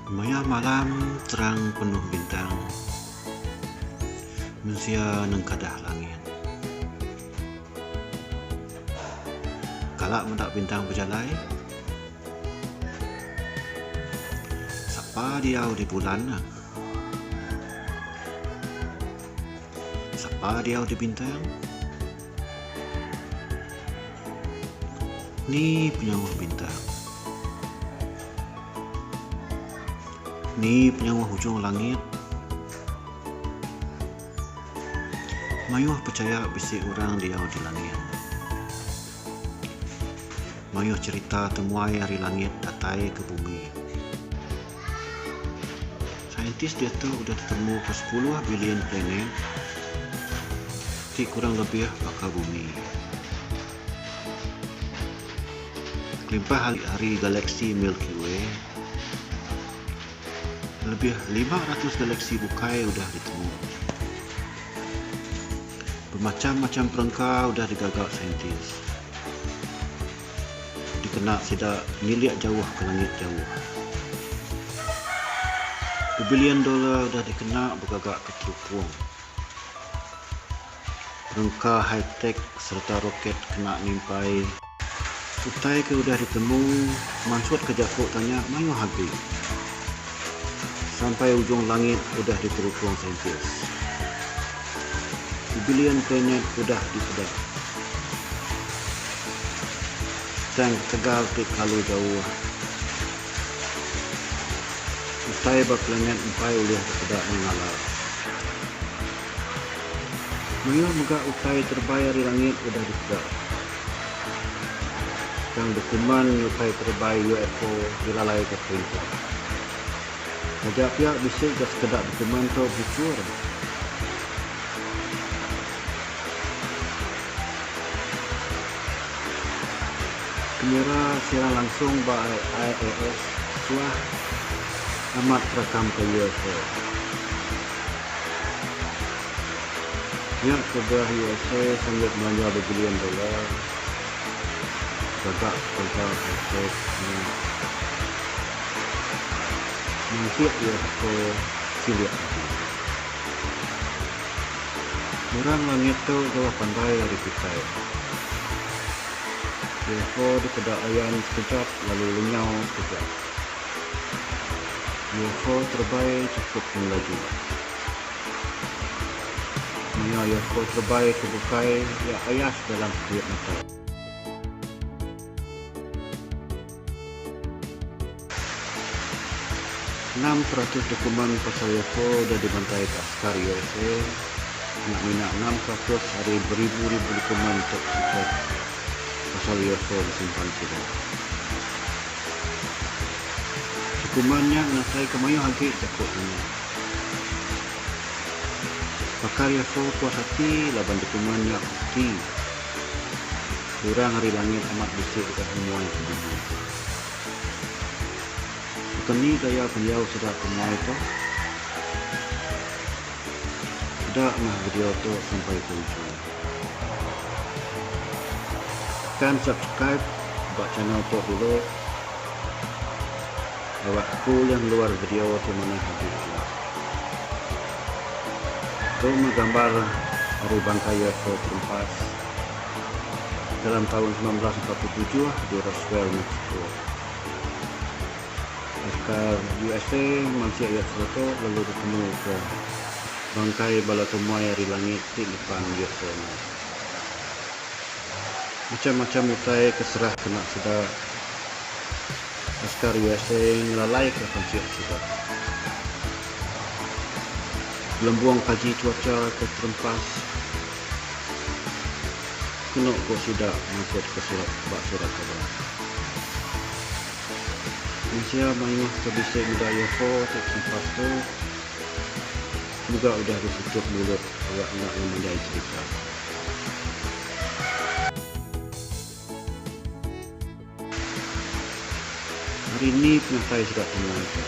Maya malam terang penuh bintang, mensia nengkadah langit. Kala meda bintang bejalai? Sapa diau di bulan ne? Sapa diau di bintang? Ni penyauh bintang? Ni penyauh ujung langit? Mayuh pechaya bisi orang diau di langit. Mayuh cherita temuai ari langit datai ke bumi. Saintis diatu udah tetemuka sepuluh bilion planet ti kurang lebih baka bumi. Kelimpah ari galaksi Milky Way, lebih 500 galaksi bukai udah ditemu. Bemacham-macham perengka udah digaga saintis. Dikena sida ngilik jauh ke langit jauh. Bebilion dolar udah dikena begaga ke terupung. Perengka hi-tech sereta roket kena nimpai. Utai ke udah ditemu mansutka jaku tanya mayuh agi. Sampai ujung langit udah diterupung saintis. Bebilion planet udah dipeda. Tang ketegal ti kelalu jauh, utai ba planet empai ulih dipeda nyengala. Mayuh mega utai terebai ari langit udah dipeda. Tang dokumen utai terebai UFO dilalaika perintah. Taja pia bisi ga sekeda dokumen tu buchur. Kamera siaran langsung ba IAS suah amat terakamka UFO. Nya kebuah USA sanggup melanja bebilion dolar gaga perengka hi-tech nya mansik UFO silik agi. Orang langit tu jauh pandai ari kitai. UFO dipeda ayan sekejap lalu lenyau sekejap. UFO terebai chukup pengelaju. Maya UFO terebai ke bukai iya ayas dalam sekejap mata. 6% dokumen pasal UFO udah dibantaika askar USA nya mina 6% ari beribu-ribu dokumen top secret pasal UFO disimpan sida. Dokumen nya ngenataika mayuh agi jaku tanya. Pakar UFO puas ati laban dokumen nya bukti. Orang ari langit amat bisi udah nemuai ke bumi. Baka ni gaya pendiau sida ke muai tu? Peda meh video tu sampai ke ujung. Tekan subscribe ba channel tu dulu awak aku ulih ngeluar video ti manah agi ila. Tu meh gambar ari bangkai UFO terempas. Dalam taun 1947 di Roswell, Mexico. Askar USA mansik UFO tu lalu tetemuka bangkai bala temuai ari langit ti nepan UFO nya. Macham-macham utai ke serah kena sida askar USA ngelalaika pansik sida. Gelembung kaji cuaca ke terempas. Kenu ku sida mansutka surat ba surat kabar. Mensia mayuh ke bisi meda UFO ti kesempas tu mega udah ditutup mulut awak enda ngemanjai cherita. Ari ni penatai sida temuai tu?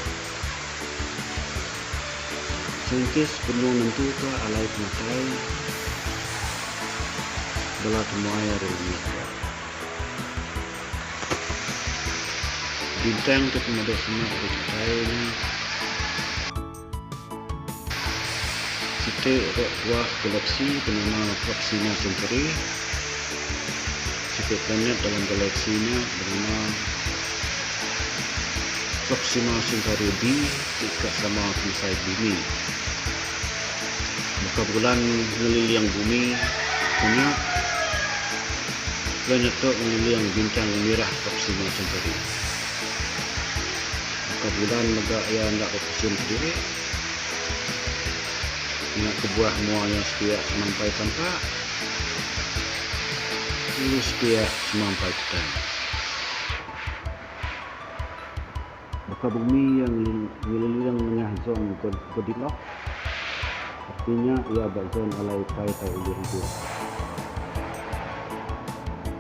Saintis benung nentuka alai penatai bala temuai ari langit tu. Bintang ti pemadu semak ari kitai nya siti red dwarf galaxy benama Proxima Centauri. Siti planet dalam galaxy nya benama Proxima Centauri b ti ka sama pemesai bumi. Baka bulan ngeliling bumi nya, planet tu ngeliling bintang mirah Proxima Centauri. Baka bulan mega iya enda bepusin kediri. Nya kebuah mua iya sepiak semampai tampak lalu sepiak semampai petang. Baka bumi iya ngeliling nengah zon Goldilocks, reti nya iya ba zon alai utai tau ulih idup.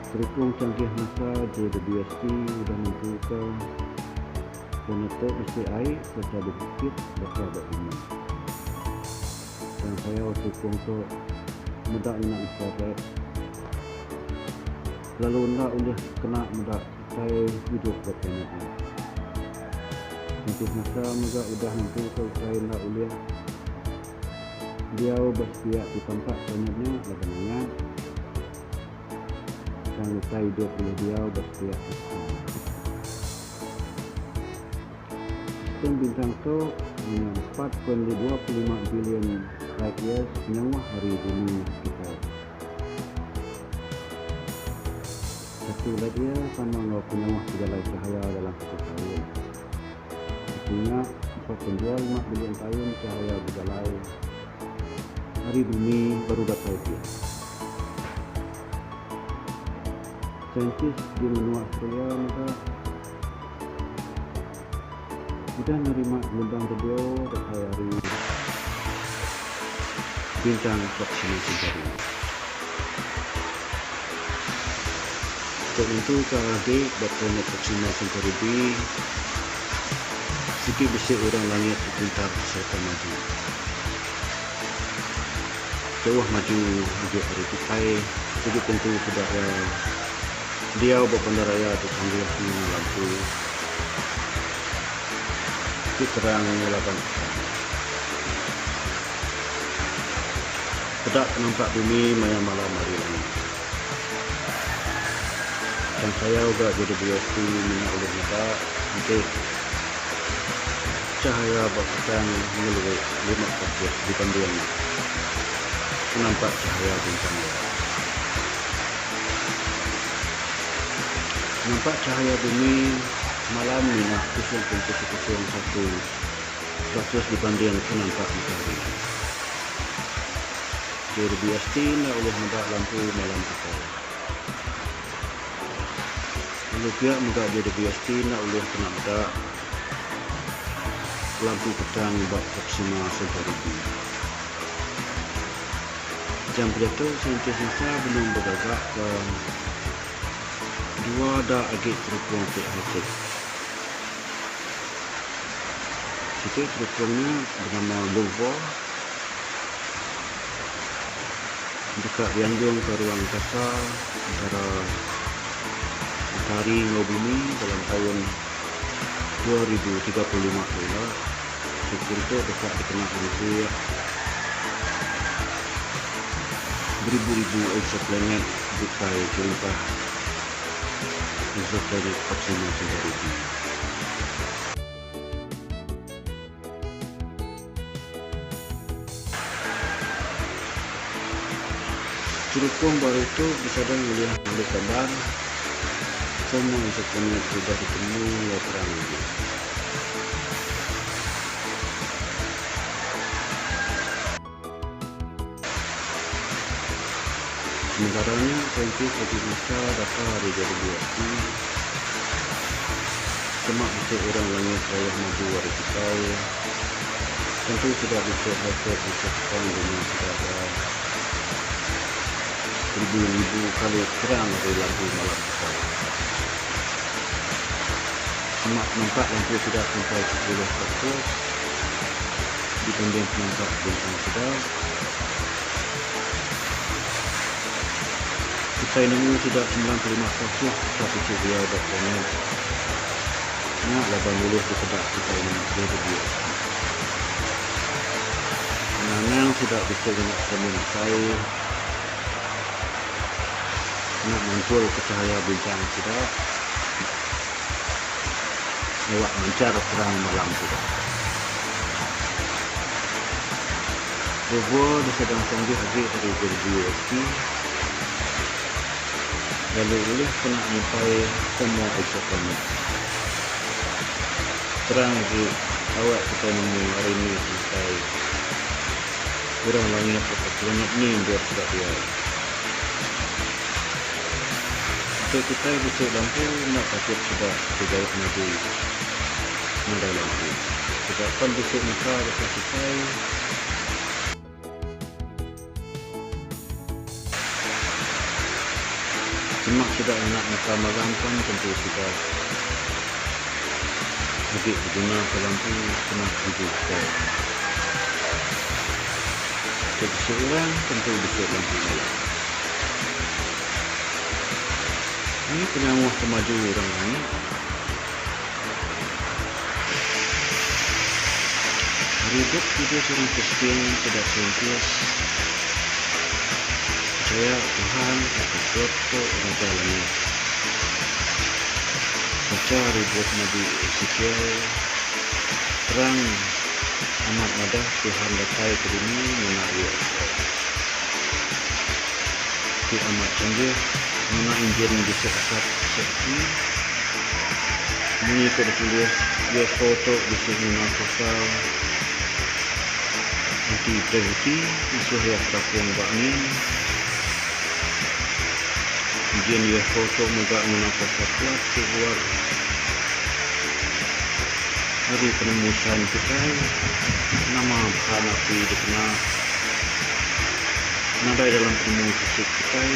Terupung canggih NASA JWST udah nentuka planet tu bisi ai sereta bebukit baka ba bumi. Tang sayau terupung tu meda ngena infrared lalu enda ulih kena meda Utai idup ba planet nya. Saintis NASA mega udah nentuka utai enda ulih diau ba sepiak ti tampak planet nya laban angat, tang utai idup ulih diau ba sepiak ti petang. Sistem bintang tu ngena 4.25 bilion light years penyauh ari bumi kitai. Satu light year sama enggau penyauh pejalai cahaya dalam satu taun. Reti nya, 4.25 bilion taun cahaya bejalai ari bumi baru datai pia. Saintis di menua Australia mega udah nerima gelombang radio datai ari bintang Proxima Centauri. Tu nentuka agi ba planet Proxima Centauri b sigi bisi orang langit ti pintar sereta maju. Jauh maju agi ari kitai sigi tentu sida iya diau ba bandaraya ti canggih ngena lampu ti terang ngelaban petang. Peda penampak bumi maya malam hari langit. Tang sayau ga JWST mina ulih meda enti cahaya ba petang ngelui 5% dibanding penampak cahaya bintang iya. Penampak cahaya bumi malam mina 0.01% dibanding penampak matahari. JWST enda ulih meda lampu malam kitai. Lalu pia mega JWST enda ulih kena meda lampu petang ba Proxima Centauri B. Jam pediatu saintis NASA benung begagaka dua da agi terupung ti hi-tech. Siti terupung nya benama LUVOIR deka dianjung ke ruang angkasa entara Matahari enggau Bumi dalam taun 2035 tu ila. Terupung tu deka dikena mansik beribu-ribu exoplanet bukai kelimpah exoplanet Proxima Centauri B. Terupung baru tu disadang ulih ngambi gambar semua exoplanet ti udah ditemu enggau terang agi. Sementara nya, saintis agi macha data ari JWST sema bisi orang langit rayah maju ari kitai. Tentu sida bisi hi-tech baka petang dunya sida iya beribu-ribu kali terang ari lampu malam kitai. Sema penampak lampu sida sampai 10%. Dibanding penampak bintang sida, kitai nemu sida 95% tetap bisi diau ba planet. Nya laban ulih dipeda kitai ngena gravity SP. Anang-anang sida bisi ngena cermin asai kena mantul ke cahaya bintang sida awak manchar terang malam sida. Rover disadang canggih agi ari JWST lalu ulih kena nimpai semua exoplanet. Terang agi awak kitai nemu ari ni penatai orang langit tauka planet ni endur sida diau. Enti kitai bisi lampu enda patut sida ti jauh maju nadai lampu. Sida pan bisi mata baka kitai. Sema sida ngena mata magang pan tentu sida agi begunaka lampu kena tuju kitai. Ti bisi orang tentu bisi lampu malam. Ni penyauh pemaju orang langit. Ari Bup Kudus orang Kristian peda saintis pechaya Tuhan tauka God tu Raja Langit. Bacha ari bup Nabi Ezekiel terang amat madah Tuhan datai ke dunya ngena UFO ti amat canggih ngena injin bisi asap bisi api. Munyi ke ditulis, UFO tu bisi nguna kuasa anti-graviti ngasuh iya terapung ba angin. Injin UFO tu mega nguna kuasa kuat ti luar ari penemu sains kitai. Nama bahan api dikena nadai dalam penemu fisik kitai.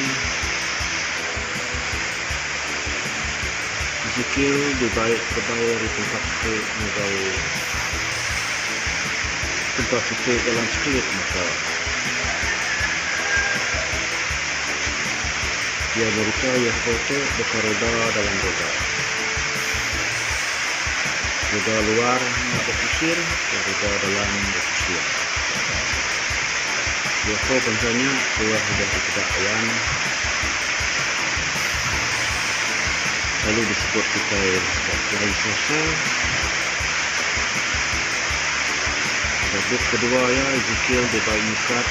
Ezekiel dibai terebai ari tempat siti ngagai tempat siti dalam sekelip mata. Iya nyerita UFO tu baka roda dalam roda. Roda luar enda bepusir tang roda dalam bepusir. UFO bansa nya suah udah dipeda awan. Lalu disebut kitai ba flying saucer. Ba bup kedua iya, Ezekiel dibai nyukat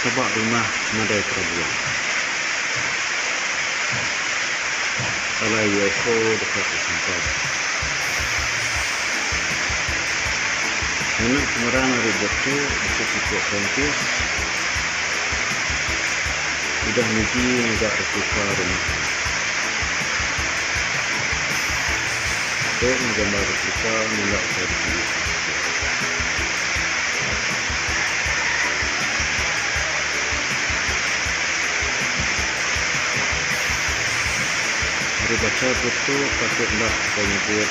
taba rumah nadai perabuan. Alai UFO deka disimpan. Ngena penerang ari bup tu, bisi siku saintis udah nguji ngaga replika rumah nya. Tu meh gambar replika nunda utai ditulis Ezekiel. Ari bacha bup tu patut enda kitai nyebut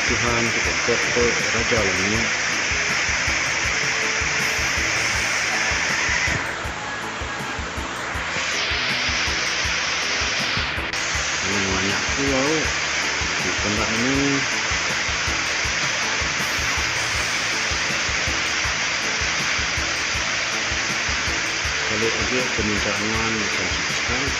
Tuhan tauka God tu Raja Langit. Anang nanya aku au, ti ku enda nemu. Sekali agi aku minta nuan nekan subscribe.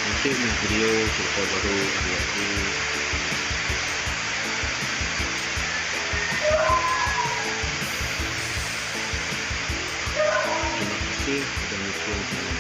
Enti meh video cerita baru ari aku. Terima kasih udah nyukung channel.